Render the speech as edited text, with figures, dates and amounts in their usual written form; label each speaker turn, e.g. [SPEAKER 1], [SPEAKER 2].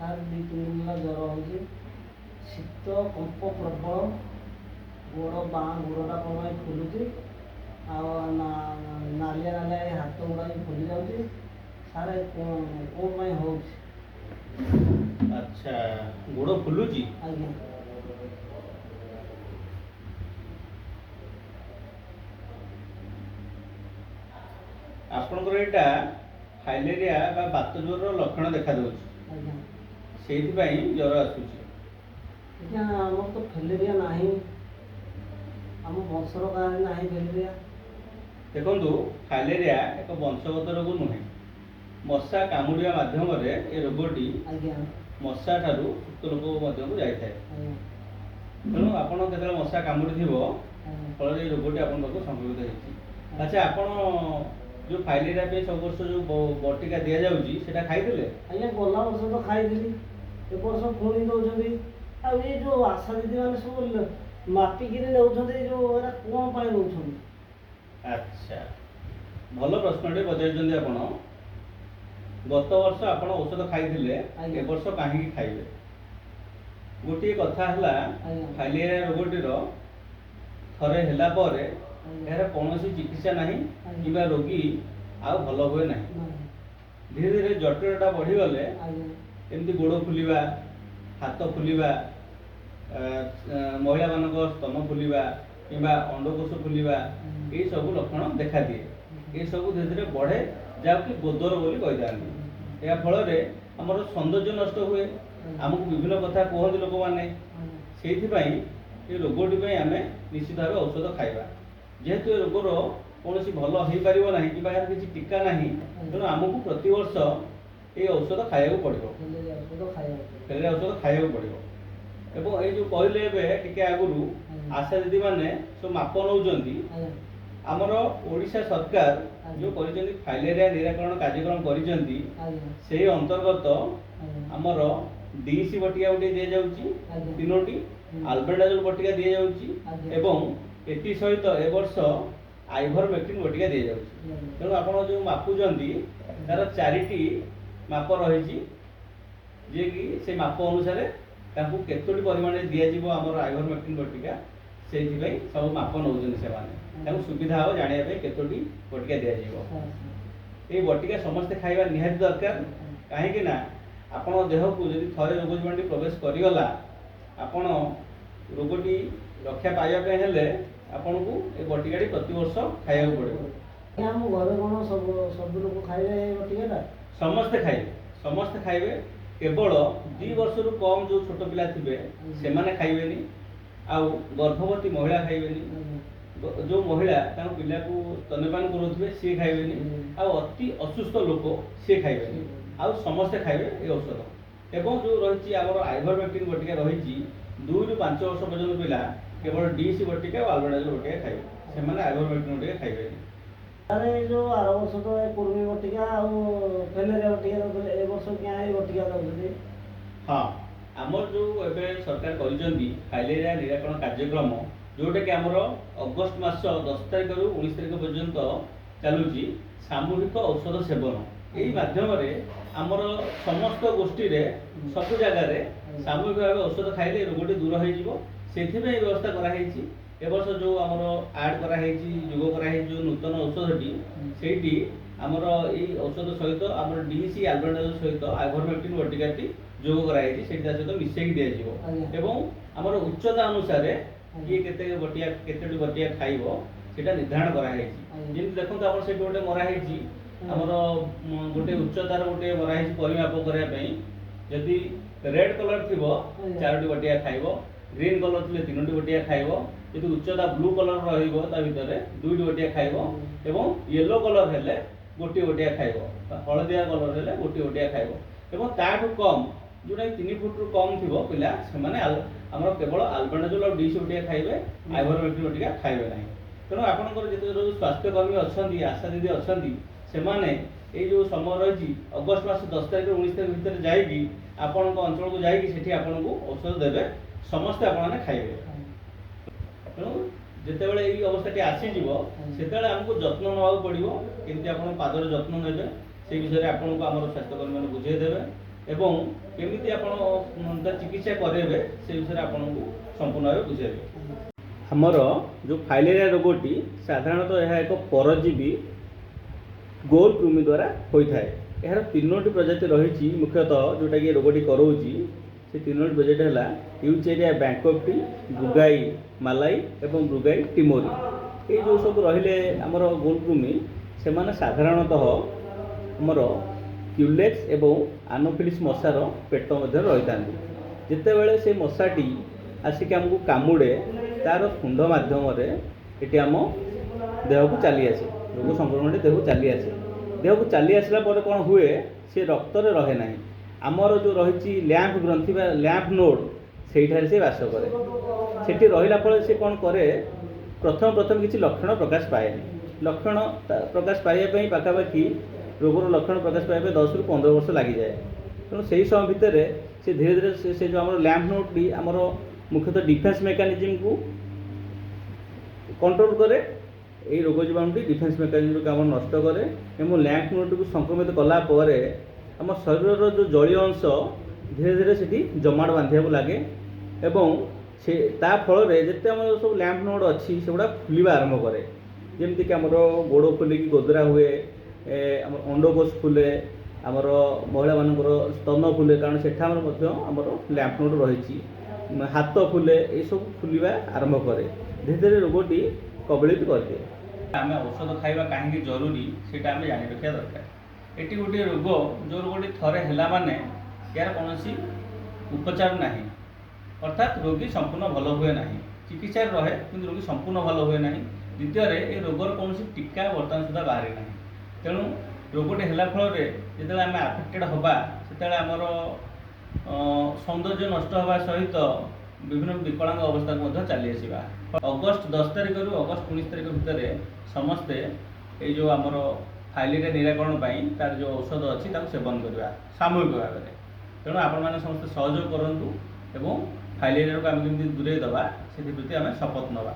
[SPEAKER 1] Sir, 2-3 ଦିନ ହେଲା ଜ୍ୱର ହେଉଛି, ଶୀତ କମ୍ପ ପ୍ରବଳ, ଗୋଡ଼ ବାଁ ଗୋଡ଼ଟା କ'ଣ ପାଇଁ ଫୁଲୁଛି, ଆଉ ନାଲିଆ ନାଲିଆ ଏ ହାତ ଗୁଡ଼ା ବି ଫୁଲି ଯାଉଛି। ସାର୍, କ'ଣ କ'ଣ ପାଇଁ ହେଉଛି?
[SPEAKER 2] ଆଚ୍ଛା, ଗୋଡ଼ ଫୁଲୁଛି?
[SPEAKER 1] ଆଜ୍ଞା।
[SPEAKER 2] ଆପଣଙ୍କର ଏଇଟା ଫାଇଲେରିଆ ବା ବାତ ଜ୍ୱରର ଲକ୍ଷଣ ଦେଖାଦେଉଛି।
[SPEAKER 1] ଆଜ୍ଞା।
[SPEAKER 2] ସେଇଥିପାଇଁ ଜ୍ୱର ଆସୁଛି।
[SPEAKER 1] ଆଜ୍ଞା, ଆମର ତ ଫେଲେରିଆ ନାହିଁ, ଆମ ବଂଶର କାହାରି ନାହିଁ ଫେଲେରିଆ।
[SPEAKER 2] ଦେଖନ୍ତୁ, ଫାଇଲେରିଆ ଏକ ବଂଶଗତ ରୋଗ ନୁହେଁ। ମଶା କାମୁଡ଼ିବା ମାଧ୍ୟମରେ ଏ ରୋଗଟି ମଶା ଠାରୁ ସୁସ୍ଥ ଲୋକ ମଧ୍ୟକୁ ଯାଇଥାଏ।
[SPEAKER 1] ଆଜ୍ଞା।
[SPEAKER 2] ତେଣୁ ଆପଣ କେତେବେଳେ ମଶା କାମୁଡ଼ିଥିବ,
[SPEAKER 1] ଆଜ୍ଞା।
[SPEAKER 2] ଫଳରେ ଏଇ ରୋଗଟି ଆପଣଙ୍କ ପାଖକୁ ସଂକ୍ରମିତ ହେଇଛି। ଆଚ୍ଛା, ଆପଣ ଯେଉଁ ଫାଇଲେରିଆ ପାଇଁ ସବୁ ବର୍ଷ ଯେଉଁ ବଟିକା ଦିଆଯାଉଛି, ସେଇଟା ଖାଇଥିଲେ?
[SPEAKER 1] ଆଜ୍ଞା, ଗଲା ବର୍ଷ ତ ଖାଇଥିଲି, ଏ ବର୍ଷ ପୁଣି ଦେଉଛନ୍ତି। ଆଉ ଏଇ ଯେଉଁ ଆଶା ଦିଦିମାନେ ସବୁ ମାପିକିରି ନେଉଛନ୍ତି, ଏ ଯେଉଁ ଏରା କ'ଣ ପାଇଁ ନେଉଛନ୍ତି?
[SPEAKER 2] ଆଚ୍ଛା, ଭଲ ପ୍ରଶ୍ନଟେ ପଚାରିଛନ୍ତି ଆପଣ। ଗତ ବର୍ଷ ଆପଣ ଔଷଧ ଖାଇଥିଲେ,
[SPEAKER 1] ଆଜ୍ଞା।
[SPEAKER 2] ଏ ବର୍ଷ କାହିଁକି ଖାଇବେ? ଗୋଟିଏ କଥା ହେଲା,
[SPEAKER 1] ଆଜ୍ଞା।
[SPEAKER 2] ଫାଇଲେରିଆ ରୋଗଟିର ଥରେ ହେଲା ପରେ
[SPEAKER 1] ଆଜ୍ଞା।
[SPEAKER 2] ଏହାର କୌଣସି ଚିକିତ୍ସା ନାହିଁ
[SPEAKER 1] ଆଜ୍ଞା।
[SPEAKER 2] କିମ୍ବା ରୋଗୀ ଆଉ ଭଲ ହୁଏ ନାହିଁ।
[SPEAKER 1] ନାହିଁ।
[SPEAKER 2] ଧୀରେ ଧୀରେ ଜଟିଳତା ବଢ଼ିଗଲେ
[SPEAKER 1] ଆଜ୍ଞା।
[SPEAKER 2] ଏମିତି ଗୋଡ଼ ଫୁଲିବା, ହାତ ଫୁଲିବା, ମହିଳାମାନଙ୍କ ସ୍ତନ ଫୁଲିବା କିମ୍ବା ଅଣ୍ଡକୋଷ ଫୁଲିବା, ଏଇସବୁ ଲକ୍ଷଣ ଦେଖାଦିଏ। ଏସବୁ ଧୀରେ ଧୀରେ ବଢ଼େ, ଯାହାକୁ ଗୋଦର ବୋଲି କହିଥାନ୍ତି। ଏହା ଫଳରେ ଆମର ସୌନ୍ଦର୍ଯ୍ୟ ନଷ୍ଟ ହୁଏ, ଆମକୁ ବିଭିନ୍ନ କଥା କୁହନ୍ତି ଲୋକମାନେ।
[SPEAKER 1] ଆଜ୍ଞା।
[SPEAKER 2] ସେଇଥିପାଇଁ ଏ ରୋଗଟି ପାଇଁ ଆମେ ନିଶ୍ଚିତ ଭାବେ ଔଷଧ ଖାଇବା। ଯେହେତୁ ଏ ରୋଗର କୌଣସି ଭଲ ହେଇପାରିବ ନାହିଁ କିମ୍ବା ଏହାର କିଛି ଟୀକା ନାହିଁ, ତେଣୁ ଆମକୁ ପ୍ରତିବର୍ଷ ଏଇ ଔଷଧ ଖାଇବାକୁ ପଡ଼ିବ।
[SPEAKER 1] ଫେଲେରିଆ ଔଷଧ ଖାଇବାକୁ ପଡ଼ିବ।
[SPEAKER 2] ଫେଲେରିଆ ଔଷଧ ଖାଇବାକୁ ପଡ଼ିବ। ଏବଂ ଏଇ ଯେଉଁ କହିଲେ ଏବେ ଟିକେ ଆଗରୁ,
[SPEAKER 1] ଆଜ୍ଞା।
[SPEAKER 2] ଆଶା ଦିଦିମାନେ ସବୁ ମାପ ନେଉଛନ୍ତି।
[SPEAKER 1] ଆଜ୍ଞା।
[SPEAKER 2] ଆମର ଓଡ଼ିଶା ସରକାର
[SPEAKER 1] ଆଜ୍ଞା।
[SPEAKER 2] ଯେଉଁ କରିଛନ୍ତି ଫାଇଲେରିଆ ନିରାକରଣ କାର୍ଯ୍ୟକ୍ରମ କରିଛନ୍ତି,
[SPEAKER 1] ଆଜ୍ଞା।
[SPEAKER 2] ସେଇ ଅନ୍ତର୍ଗତ
[SPEAKER 1] ଆଜ୍ଞା।
[SPEAKER 2] ଆମର ଡିସି ବଟିକା ଗୋଟିଏ ଦିଆଯାଉଛି,
[SPEAKER 1] ଆଜ୍ଞା।
[SPEAKER 2] ତିନୋଟି ଆଲବେଣ୍ଡାଜୋଲ ବଟିକା ଦିଆଯାଉଛି
[SPEAKER 1] ଆଜ୍ଞା।
[SPEAKER 2] ଏବଂ ଏଥିସହିତ ଏ ବର୍ଷ ଆଇଭରମେକ୍ଟିନ୍ ବଟିକା ଦିଆଯାଉଛି।
[SPEAKER 1] ଆଜ୍ଞା।
[SPEAKER 2] ତେଣୁ ଆପଣ ଯେଉଁ ମାପୁଛନ୍ତି, ତାର 4ଟି ମାପ ରହିଛି, ଯିଏକି ସେ ମାପ ଅନୁସାରେ ତାଙ୍କୁ କେତୋଟି ପରିମାଣରେ ଦିଆଯିବ ଆମର ଆଇଭରମେକ୍ଟିନ୍ ବଟିକା, ସେଇଥିପାଇଁ ସବୁ ମାପ ନେଉଛନ୍ତି ସେମାନେ। ତାଙ୍କୁ ସୁବିଧା ହେବ ଜାଣିବା ପାଇଁ କେତୋଟି ବଟିକା ଦିଆଯିବ। ଏଇ ବଟିକା ସମସ୍ତେ ଖାଇବା ନିହାତି ଦରକାର, କାହିଁକି ନା ଆପଣଙ୍କ ଦେହକୁ ଯଦି ଥରେ ରୋଗ ଜୀବାଣୁଟି ପ୍ରବେଶ କରିଗଲା, ଆପଣ ରୋଗଟି ରକ୍ଷା ପାଇବା ପାଇଁ ହେଲେ ଆପଣଙ୍କୁ ଏ ବଟିକାଟି ପ୍ରତିବର୍ଷ ଖାଇବାକୁ ପଡ଼ିବ।
[SPEAKER 1] ଆଜ୍ଞା, ଆମ ଘରେ କ'ଣ ସବୁ ସବୁ ଲୋକ ଖାଇବେ ଏ ବଟିକାଟା?
[SPEAKER 2] ସମସ୍ତେ ଖାଇବେ, ସମସ୍ତେ ଖାଇବେ। କେବଳ 2 ବର୍ଷରୁ କମ୍ ଯେଉଁ ଛୋଟ ପିଲା ଥିବେ, ସେମାନେ ଖାଇବେନି, ଆଉ ଗର୍ଭବତୀ ମହିଳା ଖାଇବେନି,
[SPEAKER 1] ଆଜ୍ଞା।
[SPEAKER 2] ଯେଉଁ ମହିଳା ତାଙ୍କ ପିଲାକୁ ସ୍ତନ୍ୟପାନ କରାଉଥିବେ ସିଏ ଖାଇବେନି, ଆଉ ଅତି ଅସୁସ୍ଥ ଲୋକ ସିଏ ଖାଇବେନି। ଆଉ ସମସ୍ତେ ଖାଇବେ ଏ ଔଷଧ। ଏବଂ ଯେଉଁ ରହିଛି ଆମର ଆଇଭରମେକ୍ଟିନ୍ ବଟିକା ରହିଛି, 2ରୁ 5 ବର୍ଷ ପର୍ଯ୍ୟନ୍ତ ପିଲା କେବଳ ଡିସି ବଟିକା ଆଉ ଆଲବେଣ୍ଡାଜୋଲ ବଟିକା ଖାଇବେ, ସେମାନେ ଆଇଭରମେକ୍ଟିନ୍ ବଟିକା ଖାଇବେନି।
[SPEAKER 1] ସାର୍, ଏଇ ଯେଉଁ ଆର ବର୍ଷ ତ ଏ କୁର୍ମି ବଟିକା ଆଉ ଫେଲେରିଆ ବଟିକା ଦେଉଥିଲେ, ଏ ବର୍ଷ କିଆଁ ଏଇ ବଟିକା ଦେଉଛନ୍ତି?
[SPEAKER 2] ହଁ, ଆମର ଯେଉଁ ଏବେ ସରକାର କରିଛନ୍ତି ଫାଇଲେରିଆ ନିରାକରଣ କାର୍ଯ୍ୟକ୍ରମ, ଯେଉଁଟାକି ଆମର ଅଗଷ୍ଟ ମାସ 10 ତାରିଖରୁ 19 ତାରିଖ ପର୍ଯ୍ୟନ୍ତ ଚାଲୁଛି, ସାମୂହିକ ଔଷଧ ସେବନ। ଏଇ ମାଧ୍ୟମରେ ଆମର ସମସ୍ତ ଗୋଷ୍ଠୀରେ ସବୁ ଜାଗାରେ ସାମୂହିକ ଭାବେ ଔଷଧ ଖାଇଲେ ଏ ରୋଗଟି ଦୂର ହେଇଯିବ, ସେଥିପାଇଁ ବ୍ୟବସ୍ଥା କରାହେଇଛି। ଏ ବର୍ଷ ଯେଉଁ ଆମର ଆଡ଼୍ କରାହେଇଛି, ଯୋଗ କରାହେଇଛି ଯେଉଁ ନୂତନ ଔଷଧଟି, ସେଇଟି ଆମର ଏଇ ଔଷଧ ସହିତ ଆମର ଡିସି ଆଲବେଣ୍ଡାଜୋଲ ସହିତ ଆଇଭରମେକ୍ଟିନ୍ ବଟିକାଟି ଯୋଗ କରାହେଇଛି, ସେଇଟା ତା ସହିତ ମିଶେଇକି ଦିଆଯିବ।
[SPEAKER 1] ଆଜ୍ଞା।
[SPEAKER 2] ଏବଂ ଆମର ଉଚ୍ଚତା ଅନୁସାରେ କିଏ କେତେ ବଟିକା, କେତୋଟି ବଟିକା ଖାଇବ, ସେଇଟା ନିର୍ଦ୍ଧାରଣ କରାହେଇଛି।
[SPEAKER 1] ଆଜ୍ଞା।
[SPEAKER 2] ଯେମିତି ଦେଖନ୍ତୁ, ଆମର ସେଇଠି ଗୋଟେ ମରା ହେଇଛି, ଆମର ଗୋଟେ ଉଚ୍ଚତାର ଗୋଟେ ମରା ହେଇଛି ପରିମାପ କରିବା ପାଇଁ। ଯଦି ରେଡ୍ କଲର୍ ଥିବ,
[SPEAKER 1] ଆଜ୍ଞା।
[SPEAKER 2] 4ଟି ବଟିକା ଖାଇବ, ଗ୍ରୀନ୍ କଲର୍ ଥିଲେ 3ଟି ବଟିକା ଖାଇବ, ଯଦି ଉଚ୍ଚତା ବ୍ଲୁ କଲର୍ ରହିବ ତା ଭିତରେ 2ଟି ବଟିକା ଖାଇବ, ଏବଂ ୟେଲୋ କଲର୍ ହେଲେ ଗୋଟିଏ ବଟିକା ଖାଇବ, ହଳଦିଆ କଲର୍ ହେଲେ ଗୋଟିଏ ବଟିକା ଖାଇବ। ଏବଂ ତାଠୁ କମ୍ ଯେଉଁଟାକି 3 ଫୁଟରୁ କମ୍ ଥିବ ପିଲା, ସେମାନେ ଆମର କେବଳ ଆଲବେଣ୍ଡାଜୋଲ ଆଉ ଡିସି ବଟିକା ଖାଇବେ, ଆଇଭରମେକ୍ଟିନ୍ ବଟିକା ଖାଇବେ ନାହିଁ। ତେଣୁ ଆପଣଙ୍କର ଯେତେ ଯେଉଁ ସ୍ୱାସ୍ଥ୍ୟକର୍ମୀ ଅଛନ୍ତି, ଆଶା ଦିଦି ଅଛନ୍ତି, ସେମାନେ ଏଇ ଯେଉଁ ସମୟ ରହିଛି ଅଗଷ୍ଟ ମାସ 10 ତାରିଖରୁ 19 ତାରିଖ ଭିତରେ ଯାଇକି ଆପଣଙ୍କ ଅଞ୍ଚଳକୁ ଯାଇକି ସେଠି ଆପଣଙ୍କୁ ଔଷଧ ଦେବେ, ସମସ୍ତେ ଆପଣମାନେ ଖାଇବେ। ତେଣୁ ଯେତେବେଳେ ଏଇ ଅବସ୍ଥାଟି ଆସିଯିବ, ସେତେବେଳେ ଆମକୁ ଯତ୍ନ ନେବାକୁ ପଡ଼ିବ। କେମିତି ଆପଣ ପାଦର ଯତ୍ନ ନେବେ, ସେଇ ବିଷୟରେ ଆପଣଙ୍କୁ ଆମର ସ୍ୱାସ୍ଥ୍ୟକର୍ମୀମାନେ ବୁଝେଇ ଦେବେ। ଏବଂ କେମିତି ଆପଣ ତା ଚିକିତ୍ସା କରାଇବେ, ସେ ବିଷୟରେ ଆପଣଙ୍କୁ ସମ୍ପୂର୍ଣ୍ଣ ଭାବେ ବୁଝାଇବେ। ଆମର ଯେଉଁ ଫାଇଲେରିଆ ରୋଗଟି, ସାଧାରଣତଃ ଏହା ଏକ ପରଜୀବୀ ଗୋଲ କୃମି ଦ୍ୱାରା ହୋଇଥାଏ। ଏହାର ତିନୋଟି ପ୍ରଜାତି ରହିଛି ମୁଖ୍ୟତଃ, ଯେଉଁଟାକି ରୋଗଟି କରାଉଛି। ସେ ତିନୋଟି ପ୍ରଜାତି ହେଲା ୟୁଚେରିଆ ବ୍ୟାଙ୍କୋପ୍ଟି, ବ୍ରୁଗାଇ ମାଲାଇ ଏବଂ ବ୍ରୁଗାଇ ଟିମୋରି। ଏଇ ଯେଉଁ ସବୁ ରହିଲେ ଆମର ଗୋଲ କୃମି, ସେମାନେ ସାଧାରଣତଃ ଆମର କ୍ୟୁଲେକ୍ସ ଏବଂ ଆନୋଫିଲିସ୍ ମଶାର ପେଟ ମଧ୍ୟରେ ରହିଥାନ୍ତି। ଯେତେବେଳେ ସେ ମଶାଟି ଆସିକି ଆମକୁ କାମୁଡ଼େ, ତା'ର ଶୁଣ୍ଢ ମାଧ୍ୟମରେ ଏଠି ଆମ ଦେହକୁ ଚାଲି ଆସେ। ରୋଗ ସଂକ୍ରମଣଟି ଦେହକୁ ଚାଲି ଆସେ। ଦେହକୁ ଚାଲି ଆସିଲା ପରେ କ'ଣ ହୁଏ? ସେ ରକ୍ତରେ ରହେ ନାହିଁ। ଆମର ଯେଉଁ ରହିଛି ଲ୍ୟାମ୍ପ ଗ୍ରନ୍ଥି ବା ଲ୍ୟାମ୍ପ ନୋଡ଼, ସେଇଠାରେ ସେ ବାସ କରେ। ସେଠି ରହିଲା ଫଳରେ ସେ କ'ଣ କରେ? ପ୍ରଥମେ ପ୍ରଥମେ କିଛି ଲକ୍ଷଣ ପ୍ରକାଶ ପାଏନି। ଲକ୍ଷଣ ପ୍ରକାଶ ପାଇବା ପାଇଁ ପାଖାପାଖି, ରୋଗର ଲକ୍ଷଣ ପ୍ରକାଶ ପାଇବା ପାଇଁ 10ରୁ 15 ବର୍ଷ ଲାଗିଯାଏ। ତେଣୁ ସେହି ସମୟ ଭିତରେ ସେ ଧୀରେ ଧୀରେ ସେ ଯେଉଁ ଆମର ଲ୍ୟାମ୍ପ ନୋଡ଼ଟି ଆମର ମୁଖ୍ୟତଃ ଡିଫେନ୍ସ ମେକାନିଜିମକୁ କଣ୍ଟ୍ରୋଲ କରେ। ଏଇ ରୋଗ ଜୀବାଣୁଟି ଡିଫେନ୍ସ ମେକାନିଜିମକୁ କାମ ନଷ୍ଟ କରେ ଏବଂ ଲ୍ୟାମ୍ପ ନୋଡ଼ଟିକୁ ସଂକ୍ରମିତ କଲା ପରେ ଆମ ଶରୀରର ଯେଉଁ ଜଳୀୟ ଅଂଶ ଧୀରେ ଧୀରେ ସେଠି ଜମାଟ ବାନ୍ଧିବାକୁ ଲାଗେ ଏବଂ ସେ ତା ଫଳରେ ଯେତେ ଆମର ସବୁ ଲ୍ୟାମ୍ପ ନୋଡ଼ ଅଛି, ସେଗୁଡ଼ା ଫୁଲିବା ଆରମ୍ଭ କରେ। ଯେମିତିକି ଆମର ଗୋଡ଼ ଫୁଲିକି ଗୋଦରା ହୁଏ, ଆମର ଅଣ୍ଡକୋଷ ଫୁଲେ, ଆମର ମହିଳାମାନଙ୍କର ସ୍ତନ ଫୁଲେ, କାରଣ ସେଠା ଆମର ମଧ୍ୟ ଆମର ଲ୍ୟାମ୍ପ ନୋଡ଼ ରହିଛି। ହାତ ଫୁଲେ, ଏସବୁ ଫୁଲିବା ଆରମ୍ଭ କରେ। ଧୀରେ ଧୀରେ ରୋଗଟି କବଳିତ କରିଦିଏ। ଆମେ ଔଷଧ ଖାଇବା କାହିଁକି ଜରୁରୀ, ସେଇଟା ଆମେ ଜାଣି ରଖିବା ଦରକାର। ଏଠି ଗୋଟିଏ ରୋଗ, ଯେଉଁ ରୋଗଟି ଥରେ ହେଲା ମାନେ ଏହାର କୌଣସି ଉପଚାର ନାହିଁ, ଅର୍ଥାତ୍ ରୋଗୀ ସମ୍ପୂର୍ଣ୍ଣ ଭଲ ହୁଏ ନାହିଁ। ଚିକିତ୍ସାରେ ରହେ, କିନ୍ତୁ ରୋଗୀ ସମ୍ପୂର୍ଣ୍ଣ ଭଲ ହୁଏ ନାହିଁ। ଦ୍ୱିତୀୟରେ, ଏ ରୋଗର କୌଣସି ଟୀକା ବର୍ତ୍ତମାନ ସୁଦ୍ଧା ବାହାରି ନାହିଁ। ତେଣୁ ରୋଗଟି ହେଲା ଫଳରେ ଯେତେବେଳେ ଆମେ ଆଫେକ୍ଟେଡ଼ ହେବା, ସେତେବେଳେ ଆମର ସୌନ୍ଦର୍ଯ୍ୟ ନଷ୍ଟ ହେବା ସହିତ ବିଭିନ୍ନ ବିକଳାଙ୍ଗ ଅବସ୍ଥାକୁ ମଧ୍ୟ ଚାଲି ଆସିବା। ଅଗଷ୍ଟ 10 ତାରିଖରୁ ଅଗଷ୍ଟ 19 ତାରିଖ ଭିତରେ ସମସ୍ତେ ଏଇ ଯେଉଁ ଆମର ଫାଇଲେରିଆ ନିରାକରଣ ପାଇଁ ତାର ଯେଉଁ ଔଷଧ ଅଛି, ତାକୁ ସେବନ କରିବା ସାମୂହିକ ଭାବରେ। ତେଣୁ ଆପଣମାନେ ସମସ୍ତେ ସହଯୋଗ କରନ୍ତୁ ଏବଂ ଫାଇଲେରିଆକୁ ଆମେ କେମିତି ଦୂରେଇ ଦେବା, ସେଥିପ୍ରତି ଆମେ ଶପଥ ନେବା।